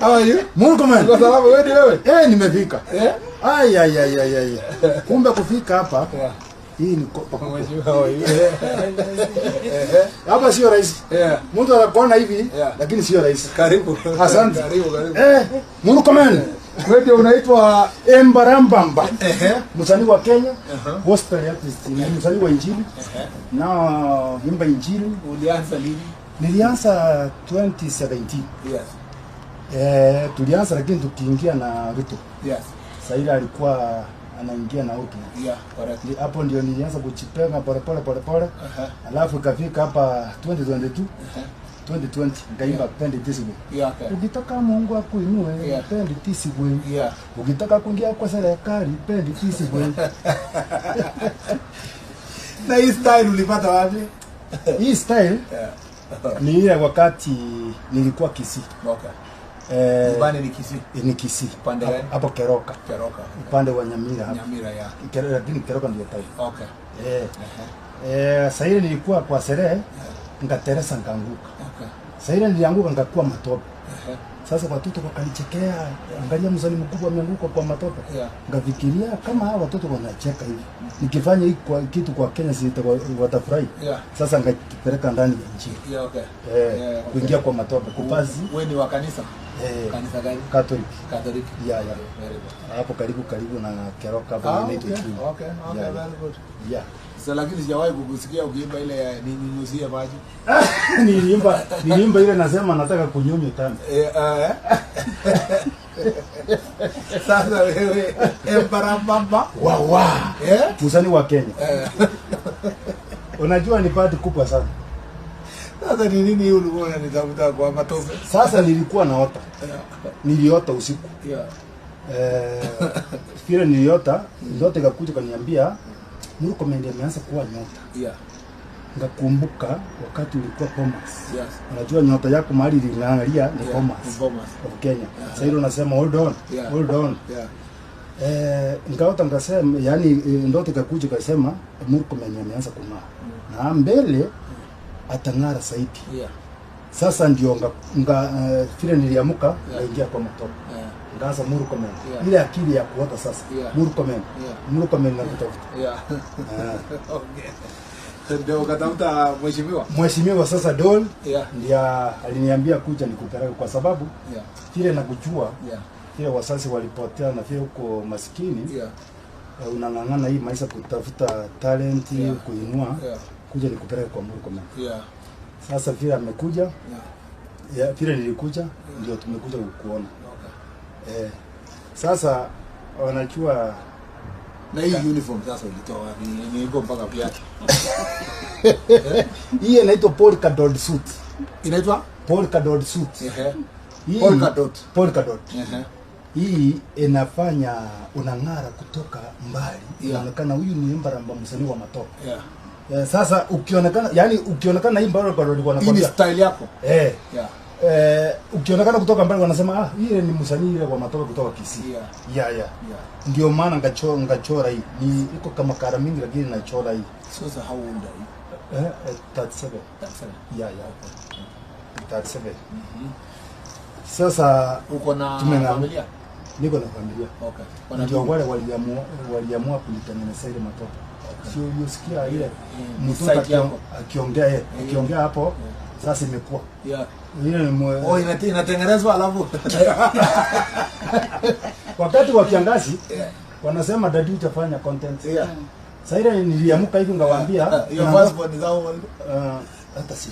How are you? Murkomen. Uko salama wewe ni wewe? Eh, nimefika. Eh? Ai ai ai ai ai. Kumbe kufika hapa Yeah. hii ni kopa. Mheshimiwa, how are you? Hapa sio rahisi. Yeah. Mtu anakuona hivi Yeah. lakini sio rahisi. Karibu. Asante. Karibu, karibu. Eh, Murkomen. Wewe ndio unaitwa Embarambamba. ehe. Msanii wa Kenya, Uh-huh. gospel artist, ni msanii wa Injili. Ehe. Na imba Injili. Ulianza lini? Nilianza 2017. Yes. Eh, tulianza lakini tukiingia na Ruto. Yes. Saila alikuwa anaingia na Ruto. Yeah, correct. Hapo ndio nilianza kuchipenga polepole polepole. Uh-huh. Alafu ikafika hapa 2022, Uh-huh. 2020 nikaimba Pende This Way. Yeah, okay. Ukitaka Mungu akuinue, Yeah. pende this way. Yeah. Ukitaka kuingia kwa serikali, pende this way. Na hii style ulipata wapi? Hii style Yeah. ni ile wakati nilikuwa Kisii. Okay. Eh, Nyumbani ni Kisii. ni Kisii. Upande gani? Hapo Keroka, Keroka. upande wa Nyamira hapo. Nyamira, yeah. Lakini Keroka ndio town. Okay. Eh, Uh-huh. eh, saa ile nilikuwa kwa sherehe nikateresa nikaanguka. Okay. Saa ile nilianguka nikakuwa matope. Uh-huh. Sasa watoto wakanichekea, angalia mzani mkubwa ameanguka kwa matope. Yeah. Nikafikiria kama hawa watoto wanacheka hivi, nikifanya hii kwa kitu kwa Kenya si watafurahi. Yeah. Sasa nikakipeleka ndani ya Injili. Yeah, okay. Eh, Yeah, okay. kuingia kwa matope kupazi Wewe ni wa kanisa? eh, Kanisa gani? Catholic. Catholic. Yeah, yeah. Very good. Hapo karibu karibu na Keroka hapo Ah, inaitwa okay. Ichuni. Okay, okay, Yeah, yeah. very good. Yeah. Sasa lakini sijawahi kukusikia ukiimba ile ya ninyunyuzie maji. Niliimba ile nasema nataka kunyunywa tano. Eh, eh. Sasa wewe embarambamba. Wa wa. Eh? Msanii wa Kenya. Eh. Unajua ni bahati kubwa sana. Sasa ni nini hii ulikuwa unanitafuta kwa matope? Sasa nilikuwa naota. Niliota usiku. Yeah. Eh, vile niliota, ndoto ikakuja kaniambia Murkomen ameanza kuwa nyota. Yeah. Nikakumbuka wakati ulikuwa Bomas. Yes. Unajua nyota yako mahali iling'ang'alia ni Yeah, Bomas ni Bomas. of Kenya. Sasa hilo nasema hold on, Yeah. hold on. Yeah. Eh, nikaota nikasema, yani ndoto ikakuja ikasema Murkomen ameanza kung'aa. Na mbele atang'ara zaidi. Yeah. Sasa ndio nga, nga vile niliamuka Yeah. ngaingia kwa matope. Yeah. Ngaanza Murkomen. Yeah. Ile akili ya kuota sasa. Yeah. Murkomen. Yeah. Murkomen na kutafuta. Yeah. Ah. Okay. Ndio ukatafuta mheshimiwa. Mheshimiwa sasa Dol Yeah. ndiye aliniambia kuja nikupeleke kwa sababu Yeah. vile nakujua Yeah. vile wasasi walipotea na vile uko maskini Yeah. eh, unang'ang'ana hii maisha kutafuta talent Yeah. kuinua Yeah. kuja nikupeleke kwa Murkomen. Yeah. Sasa vile amekuja Yeah. ya, vile nilikuja ndio tumekuja kukuona. Okay. Eh, sasa wanajua Na hii uniform sasa ulitoa wapi? Ni iko mpaka viatu. hii inaitwa polka dot suit. Inaitwa? Polka dot suit. Ehe. Hii- Polka dot. Polka dot. Ehe. Hii inafanya unang'ara kutoka mbali. Yeah. Inaonekana huyu ni Embaramba msanii wa matope. Yeah. Eh, sasa ukionekana yani ukionekana hii polka dot Hii ni wanakwambia style yako. eh Yeah. eh, ukionekana kutoka mbali wanasema ah, ile ni msanii ile wa matope kutoka Kisii. Yeah. Yeah, yeah. Yeah. Ndio maana ngachora hii. Ni iko kama kara mingi lakini nachora hii. Sasa how old are you? Eh, eh, 37. 37. Yeah, yeah. 37. Sasa Uko na familia? Niko na familia. Okay. Wana Ndio wale waliamua kunitengenezea ile matope. Sio usikia ile mtoto Site yako. akiongea yeye, akiongea hapo sasa imekuwa. Yeah. Ile ni Oh, inatengenezwa alafu. wakati wa kiangazi Yeah. wanasema dadi utafanya content. Yeah. Sasa ile niliamuka hivi ngawaambia Your first born is how old? hata si